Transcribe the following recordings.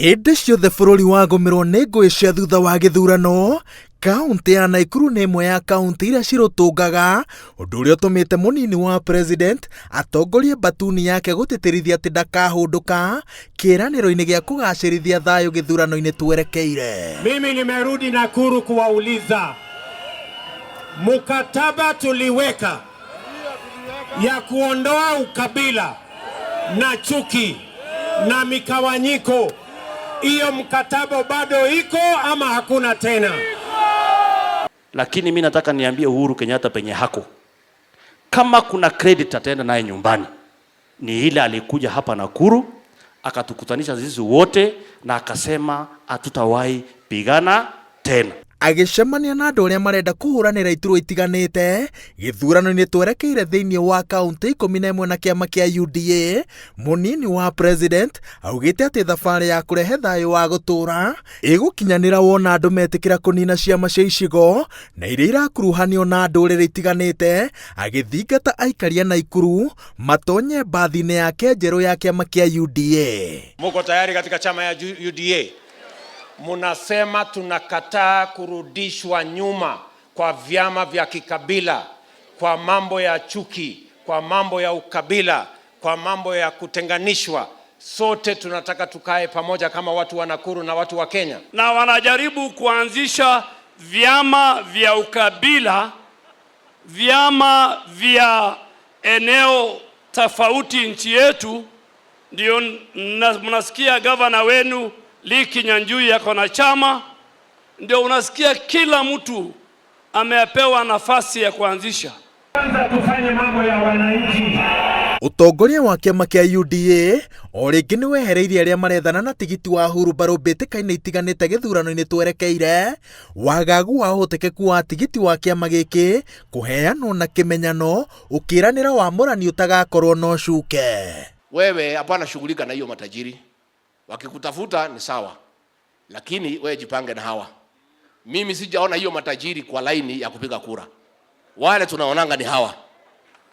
Hĩndĩ ciothe bũrũri wagũmĩrwo nĩ ngũĩ cia thutha wa gĩthurano, kaũntĩ ya Naikuru nĩ ĩmwe ya kaũntĩ iria cirũtũngaga, ũndũ ũrĩa ũtũmĩte mũnini wa president atongorie mbatuni yake gũtĩtĩrithia atĩ ndakahũndũka kĩĩranĩro-inĩ gĩa kũgacĩrithia thayũ gĩthurano-inĩ twerekeire. Mimi nimerudi Nakuru kuwauliza, mkataba tuliweka ya kuondoa ukabila na chuki na mikawanyiko, hiyo mkataba bado iko ama hakuna tena? Lakini mi nataka niambie Uhuru Kenyatta penye hako, kama kuna credit ataenda naye nyumbani ni ile alikuja hapa Nakuru akatukutanisha sisi wote na akasema hatutawahi pigana tena. Agĩcemania na andũ arĩa marenda kũhũranĩra iturwa itiganĩte gĩthurano-inĩ twerekeire thĩinĩ wa kaũntĩ 11 na kĩama kĩa UDA, mũnini wa president augĩte atĩ thabarĩ ya kũrehe thayũ wa gũtũũra ĩgũkinyanĩra wona andũ metĩkĩra kũnina ciama cia icigo na iria irakuruhanio na ndũrĩrĩ itiganĩte, agĩthingata aikari a Naikuru matonye mbathi-inĩ yake njerũ ya kĩama kĩa UDA. Muko tayari katika chama ya UDA? Munasema tunakataa kurudishwa nyuma kwa vyama vya kikabila, kwa mambo ya chuki, kwa mambo ya ukabila, kwa mambo ya kutenganishwa. Sote tunataka tukae pamoja kama watu wa Nakuru na watu wa Kenya. Na wanajaribu kuanzisha vyama vya ukabila, vyama vya eneo tofauti nchi yetu. Ndio mnasikia gavana wenu Lee Kinyanjui yako na chama, ndio unasikia kila mtu amepewa nafasi ya kuanzisha. Kwanza tufanye mambo ya wananchi. Ũtongoria wa kĩama kĩa UDA o rĩngĩ nĩ wehereirie arĩa marethana na tigiti wa hurumbarũ mbĩtĩka-inĩ itiganĩte gĩthurano-inĩ twerekeire, wagagu wa ũhotekeku wa tigiti wa kĩama gĩkĩ kũheanwo na kĩmenyano ũkĩranĩra wamũrani ũtagakorwo na ũcuke. Wewe hapana shughulika na hiyo matajiri, wakikutafuta ni sawa, lakini wewe jipange na hawa. Mimi sijaona hiyo matajiri kwa laini ya kupiga kura, wale tunaonanga ni hawa.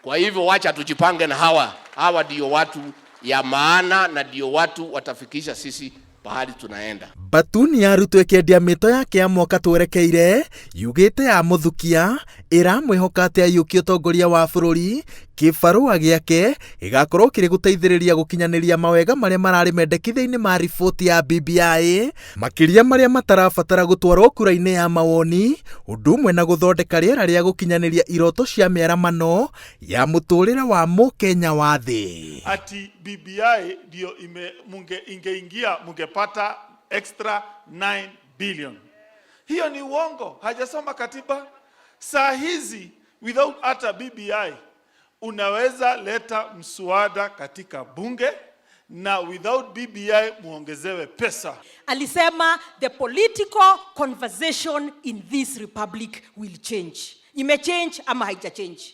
Kwa hivyo wacha tujipange na hawa. Hawa ndio watu ya maana na ndio watu watafikisha sisi pahali tunaenda. Batuni ya Ruto ĩkĩendia mĩto yake ya mwaka twerekeire yugĩte ya mũthukia ĩramwĩhoka atĩ aiyũkie ũtongoria wa bũrũri kĩbarũa gĩake gĩgakorwo kĩrĩ gũteithĩrĩria gũkinyanĩria mawega marĩa mararĩ mendekithia-inĩ ma riboti ya BBI makĩria marĩa matarabatara gũtwarwo kura-inĩ ya mawoni ũndũ ũmwe na gũthondeka rĩera rĩa gũkinyanĩria iroto cia mĩaramano ya mũtũrĩre wa mũkenya wa thĩ. Ati BBI ndio ingeingia mungepata extra 9 billion. Hiyo ni uongo, hajasoma katiba. Saa hizi without hata BBI unaweza leta mswada katika bunge na without BBI muongezewe pesa. Alisema the political conversation in this republic will change. Imechange ama haijachange?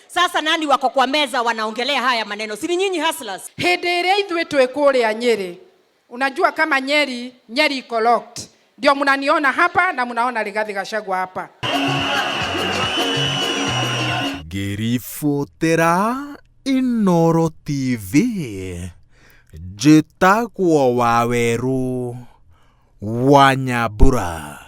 Sasa nani wako kwa meza wanaongelea haya maneno? Si ni nyinyi hustlers? Hĩndĩ ĩrĩa ithuĩ twĩ kũrĩa Nyĩrĩ, unajua kama Nyeri, Nyeri iko locked. Ndio mnaniona hapa na mnaona Rigathi Gachagua hapa. Ngĩribotera Inooro TV njĩtagwo Wawerũ wa Nyambura.